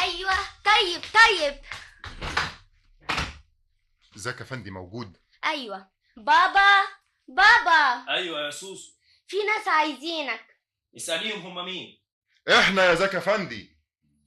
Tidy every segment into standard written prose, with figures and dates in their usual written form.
ايوه طيب طيب. زكي افندي موجود؟ ايوه. بابا بابا. ايوه يا سوسو. في ناس عايزينك. اسأليهم هم مين. احنا يا زكي افندي،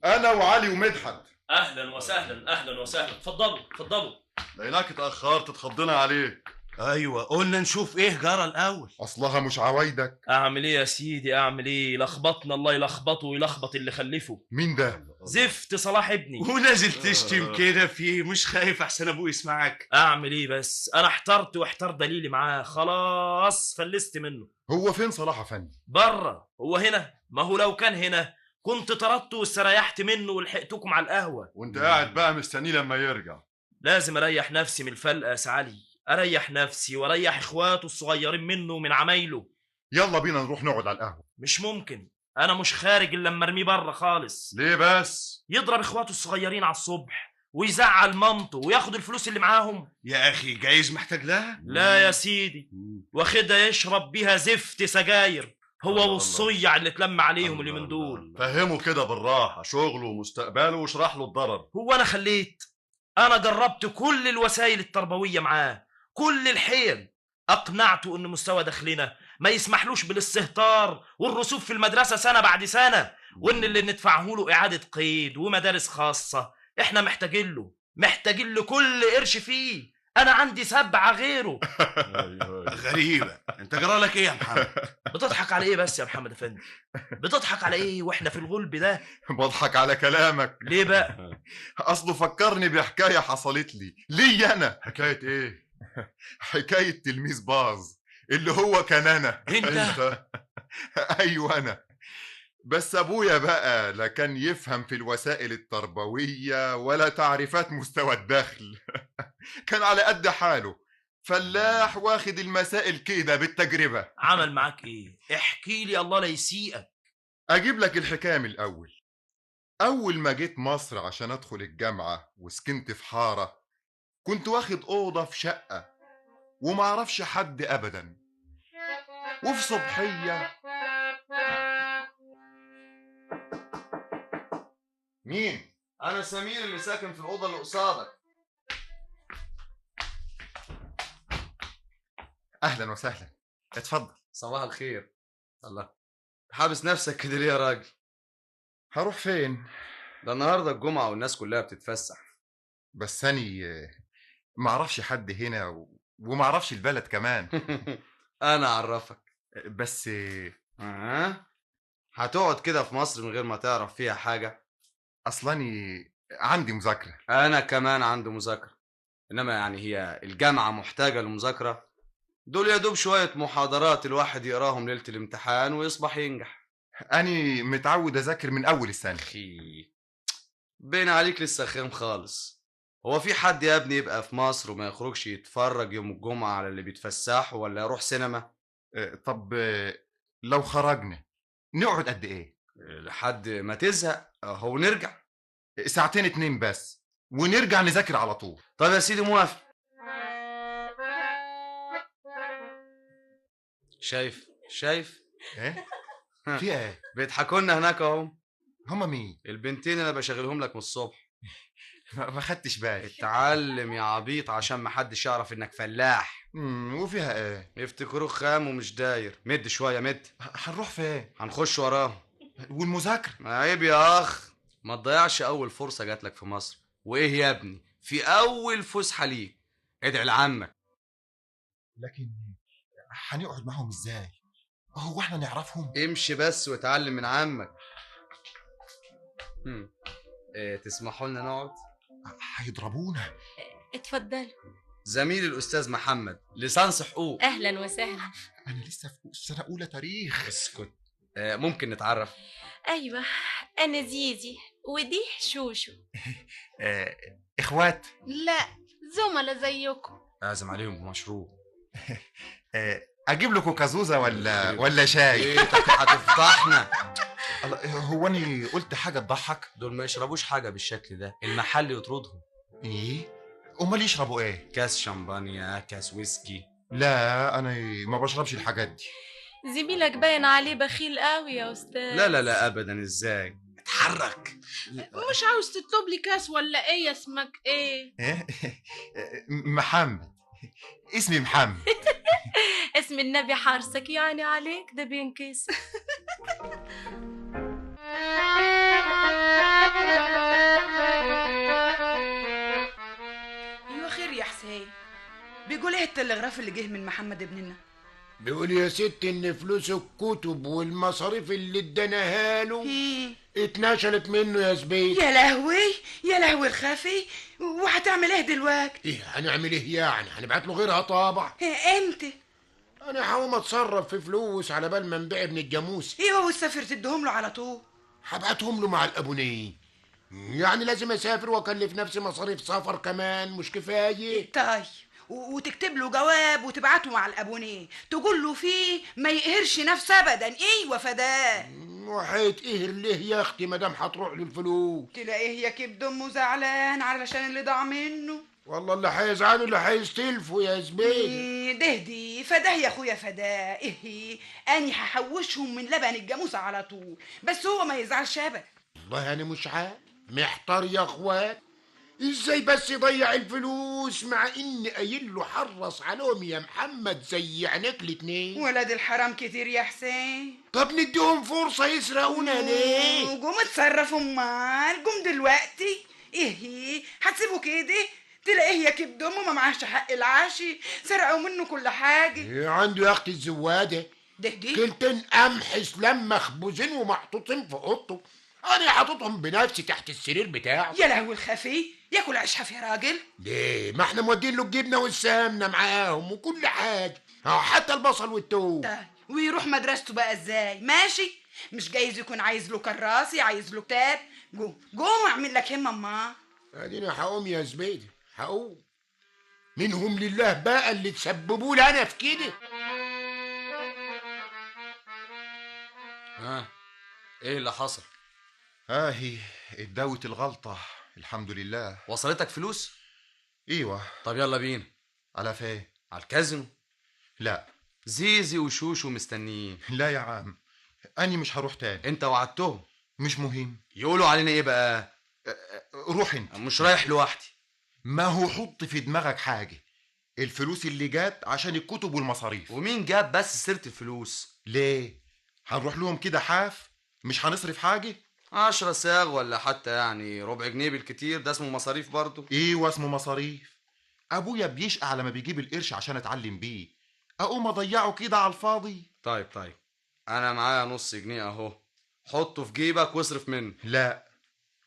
انا وعلي ومدحت. اهلا وسهلا، اهلا وسهلا، اتفضلوا اتفضلوا. لقيناك اتاخرت اتخضينا عليك. ايوه قلنا نشوف ايه جرى الاول. اصلها مش عوايدك. اعمل ايه يا سيدي اعمل ايه؟ لخبطنا الله يلخبطه ويلخبط اللي خلفه. مين ده؟ زفت صلاح ابني. ونازل تشتم كده فيه، مش خايف احسن ابوه يسمعك؟ اعمل ايه بس، انا احترت واحتار دليلي معاه، خلاص فلست منه. هو فين صلاح افندي؟ بره. هو هنا؟ ما هو لو كان هنا كنت طردته واستريحت منه ولحقتكم على القهوة. وانت قاعد بقى مستنيه لما يرجع. لازم اريح نفسي من الفلقه يا سعلي، اريح نفسي واريح اخواته الصغيرين منه ومن عمايله. يلا بينا نروح نقعد على القهوة. مش ممكن، انا مش خارج الا لما ارميه بره خالص. ليه بس؟ يضرب اخواته الصغيرين على الصبح ويزعل مامته وياخد الفلوس اللي معاهم. يا اخي جايز محتاج لها. لا يا سيدي، واخدها يشرب بيها زفت سجاير هو والصيع اللي اتلم عليهم اليومين دول. فهمه كده بالراحة شغله ومستقبله واشرح له الضرر. هو انا خليت؟ انا جربت كل الوسائل التربوية معاه، كل الحيل. اقنعته ان مستوى دخلنا ما يسمحلوش بالاستهتار والرسوب في المدرسة سنة بعد سنة، وان اللي ندفعه له اعاده قيد ومدارس خاصة احنا محتاجين له، محتاجين لكل قرش فيه. انا عندي 7 غيره. غريبة، انت جرالك ايه يا محمد؟ بتضحك على ايه بس يا محمد افندي؟ بتضحك على ايه واحنا في الغلب ده؟ بضحك على كلامك. ليه بقى؟ اصله فكرني بحكاية حصلت لي لي انا. حكاية ايه؟ حكاية تلميذ باظ اللي هو كان انا. انت؟ ايوه انا. بس ابويا بقى لا كان يفهم في الوسائل التربوية ولا تعريفات مستوى الدخل. كان على قد حاله، فلاح واخد المسائل كده بالتجربة. عمل معاك ايه؟ احكي لي الله لا يسيئك. اجيب لك الحكاية من الاول. اول ما جيت مصر عشان ادخل الجامعة وسكنت في حارة، كنت واخد اوضة في شقه ومعرفش حد ابدا. وفي صبحيه مين؟ أنا سمير اللي ساكن في الأوضة اللي قصادك. أهلا وسهلا، اتفضل. صباح الخير. الله، حابس نفسك كده ليه يا راجل؟ هروح فين؟ ده النهارده الجمعة والناس كلها بتتفسح. بس أني معرفش حد هنا ومعرفش البلد كمان. أنا أعرفك. بس هتقعد كده في مصر من غير ما تعرف فيها حاجة؟ أصلاني عندي مذاكرة. أنا كمان عندي مذاكرة، إنما يعني هي الجامعة محتاجة لمذاكرة؟ دول يا دوب شوية محاضرات الواحد يقراهم ليلة الامتحان ويصبح ينجح. أنا متعود أذاكر من أول السنة. بين عليك لسه خام خالص. هو في حد يا ابني يبقى في مصر وما يخرجش يتفرج يوم الجمعة على اللي بيتفسحوا ولا يروح سينما؟ طب لو خرجنا نقعد قد إيه؟ لحد ما تزهق هو نرجع. 2 ساعات بس ونرجع نذاكر على طول. طب يا سيدي موافق. شايف شايف ايه؟ في ايه؟ بيضحكوا لنا هناك اهو. هما مين؟ البنتين اللي انا بشغلهم لك من الصبح. ما خدتش بالي. اتعلم يا عبيط عشان ما حدش يعرف انك فلاح. وفيها ايه؟ يفتكروك خام ومش داير. مد شوية مد. هنروح فين؟ هنخش وراهم. والمذاكرة؟ عيب يا اخ، ما تضيعش اول فرصة جات لك في مصر. وايه يا ابني، في اول فسحة ليك ادعي لعمك. لكن هنقعد معهم ازاي؟ هو احنا نعرفهم؟ امشي بس واتعلم من عمك. إيه تسمحوا لنا نقعد؟ هيضربونا. اتفضلوا. زميل الاستاذ محمد لسانس حقوق. اهلا وسهلا. انا لسه في سنة اولى تاريخ. اسكت. ممكن نتعرف؟ ايوه، انا زيزي ودي شوشو. اخوات؟ لا، زملاء زيكم. اعزم عليهم بمشروب. اجيب لكم كازوزه ولا شاي؟ ايه هتفضحنا. هو انا قلت حاجة تضحك؟ دول ما يشربوش حاجة بالشكل ده، المحل يطردهم. ايه؟ امال يشربوا ايه؟ كاس شمبانيا، كاس ويسكي. لا انا ما بشربش الحاجات دي. زميلك باين عليه بخيل قوي يا استاذ. لا لا لا ابدا، ازاي؟ اتحرك. مش عاوز تطلب لي كاس ولا ايه؟ اسمك ايه؟ محمد، اسمي محمد. اسم النبي حارسك يعني عليك، ده بينكس. ايوه خير يا حسين. بيقول ايه التلغراف اللي جه من محمد ابننا؟ بيقول يا ست ان فلوس الكتب والمصاريف اللي اداناها له اتنشلت منه يا زبيد. يا لهوي يا لهوي الخفي. وهتعمل ايه دلوقتي؟ ايه هنعمل ايه يعني؟ هنبعت له غيرها طبعا. امتى؟ انا هقوم اتصرف في فلوس على بال ما نبيع ابن الجاموس. ايوه والسافر تديهم له على طول؟ هبعتهم له مع الابونيه. يعني لازم اسافر واكلف نفسي مصاريف سفر كمان، مش كفاية؟ طيب وتكتب له جواب وتبعته مع الابونيه تقول له فيه ما يقهرش نفسه ابدا. ايوه فداه. وهيتقهر ليه يا اختي ما دام هتروح له الفلوس؟ تلاقيه يا كبد امه زعلان علشان اللي ضاع منه. والله اللي هيزعلوا اللي هيستلفوا يا زبيدي. دهدي فداه يا اخويا فداه. ايه اني هحوشهم من لبن الجاموسة على طول، بس هو ما يزعلش ابدا. والله انا مش عارف، محتار يا اخوات ازاي بس يضيع الفلوس مع اني قايل له حرص عليهم يا محمد زي عينيك الاتنين. ولاد الحرام كتير يا حسين. طب نديهم فرصة يسرقونا ليه؟ قوم اتصرفوا امال، قوم دلوقتي. ايه هتسيبه كده؟ تلاقيه يا كبد امه ما معهش حق العشي، سرقوا منه كل حاجة. إيه عنده يا اختي الزواده ده دي كيلتين قمح سلام مخبوزين ومحطوطين في اوضته، انا حاططهم بنفسي تحت السرير بتاعه. يا لهوي الخفي، ياكل عيش حفي يا راجل. ليه؟ ما احنا مودين له الجبنة والسمنه معاهم وكل حاجة، حتى البصل والتوم. طيب ويروح مدرسته بقى ازاي؟ ماشي، مش جايز يكون عايز له كراسي، عايز له كتاب. قوم قوم اعمل لك همه اما. اديني هقوم يا زبيدي، هقوم. منهم لله بقى اللي تسببوا لي انا في كده. ها ايه اللي حصل؟ اهي اتداوت الغلطة الحمد لله. وصلتك فلوس؟ ايوه. طب يلا بينا. على فين؟ على الكازينو. لا، زيزي وشوشو مستنيين. لا يا عم، أني مش هروح تاني. انت وعدتهم. مش مهم. يقولوا علينا ايه بقى؟ روح انت. مش رايح لوحدي. ما هو حط في دماغك حاجة، الفلوس اللي جات عشان الكتب والمصاريف. ومين جاب بس سيرة الفلوس؟ ليه؟ هنروح لهم كده حاف؟ مش هنصرف حاجة؟ 10 ساغ ولا حتى يعني ربع جنيه بالكتير، ده اسمه مصاريف برضه. ايوه اسمه مصاريف. ابويا بيشقى على ما بيجيب القرش عشان اتعلم بيه، اقوم اضيعه كده على الفاضي. طيب انا معايا نص جنيه اهو، حطه في جيبك واصرف منه. لا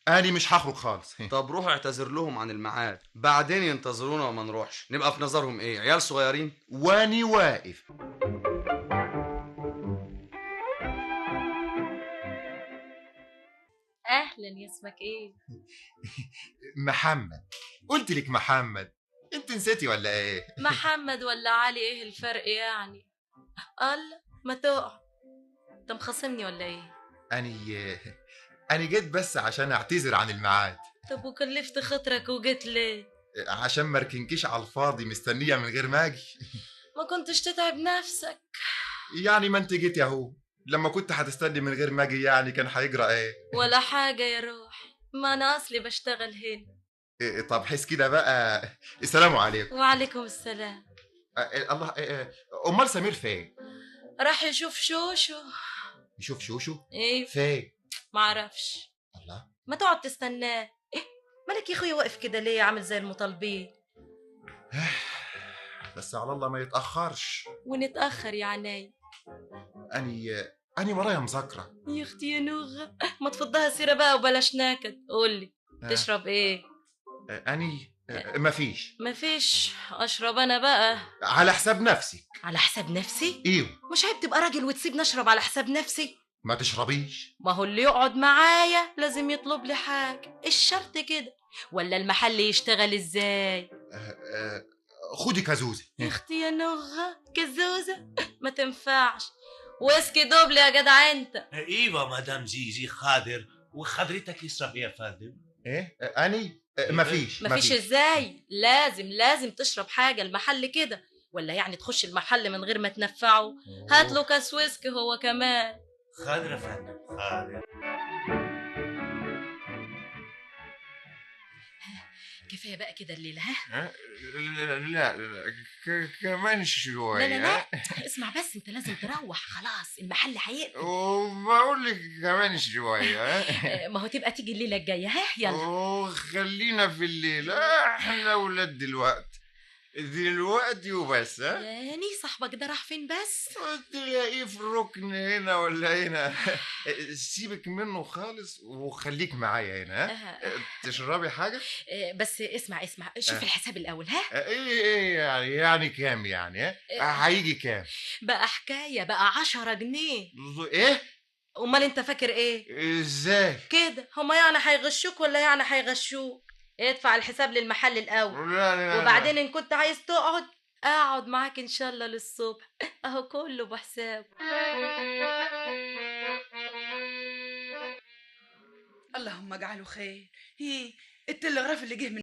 انا مش هخرج خالص. طب روح اعتذر لهم عن الميعاد، بعدين ينتظرونا وما نروحش، نبقى في نظرهم ايه؟ عيال صغيرين. واني واقف. اهلا، يا اسمك ايه؟ محمد. قلت لك محمد، انت نسيتي ولا ايه؟ محمد ولا علي، ايه الفرق يعني؟ الله ما تقع، انت مخاصمني ولا ايه؟ انا جيت بس عشان اعتذر عن الميعاد. طب وكلفت خاطرك وجيت ليه؟ عشان ما اركنكيش على الفاضي مستنيه من غير ما اجي. ما كنتش تتعب نفسك يعني، ما انت جيت اهو. لما كنت هتستني من غير ما اجي يعني كان هيجرى ايه؟ ولا حاجة يا روح، ما انا اصلي بشتغل هنا. إيه طب حس كده بقى. السلام عليكم. وعليكم السلام. الله، امال سمير فين؟ راح يشوف شوشو. يشوف شوشو؟ ايه فين؟ معرفش. الله، ما تقعد تستناه. إيه مالك يا اخويا واقف كده ليه عامل زي المطالبين؟ بس على الله ما يتاخرش. ونتاخر يا عناي. أني ورايا مذاكرة. يا اختي يا نوغة، ما تفضها سيرة بقى وبلاش نكد. قولي تشرب ايه؟ أني مفيش. مفيش؟ أشرب أنا بقى. على حساب نفسي. على حساب نفسي؟ ايوه. مش عيب تبقى راجل وتسيبني أشرب على حساب نفسي؟ ما تشربيش. ما هو اللي يقعد معايا لازم يطلب لي حاجة، الشرط كده، ولا المحل يشتغل ازاي؟ خدي كازوزة. يا اختي يا نوغة، كازوزة ما تنفعش. ويسكي دوبل يا جدع انت. ايوه مدام زيزي خاضر، وحضرتك يشرب ايه يا فندم؟ ايه اني مفيش. مفيش ازاي؟ لازم تشرب حاجة، المحل كده، ولا يعني تخش المحل من غير ما تنفعه؟ هات له كاس ويسكي هو كمان. خاضر يا فندم، خاضر. كفاية بقى كده الليلة. ها؟ لا لا لا، كمان شوية. لا لا لا، اسمع بس، انت لازم تروح خلاص، المحل هيقفل. وبقول لك كمان شوية. ما هو تبقى تيجي الليلة الجاية. ها يلا. وخلينا في الليلة، احنا ولاد دلوقتي دلوقتي وبس. ها يعني صاحبك ده راح فين بس؟ تلاقيه في الركن هنا ولا هنا. سيبك منه خالص وخليك معايا هنا. ها تشربي حاجة؟ بس اسمع اسمع، شوف الحساب الاول. ها ايه يعني كام يعني؟ هيجي كام؟ بقى حكاية بقى 10 جنيه. ايه؟ امال انت فاكر ايه؟ ازاي كده؟ هما يعني هيغشوك ولا يعني هيغشوك؟ ادفع الحساب للمحل الاول. لا لا لا. وبعدين ان كنت عايز تقعد اقعد معاك ان شاء الله للصبح، اهو كله بحسابه. اللهم اجعله خير. ايه التلغراف اللي جه من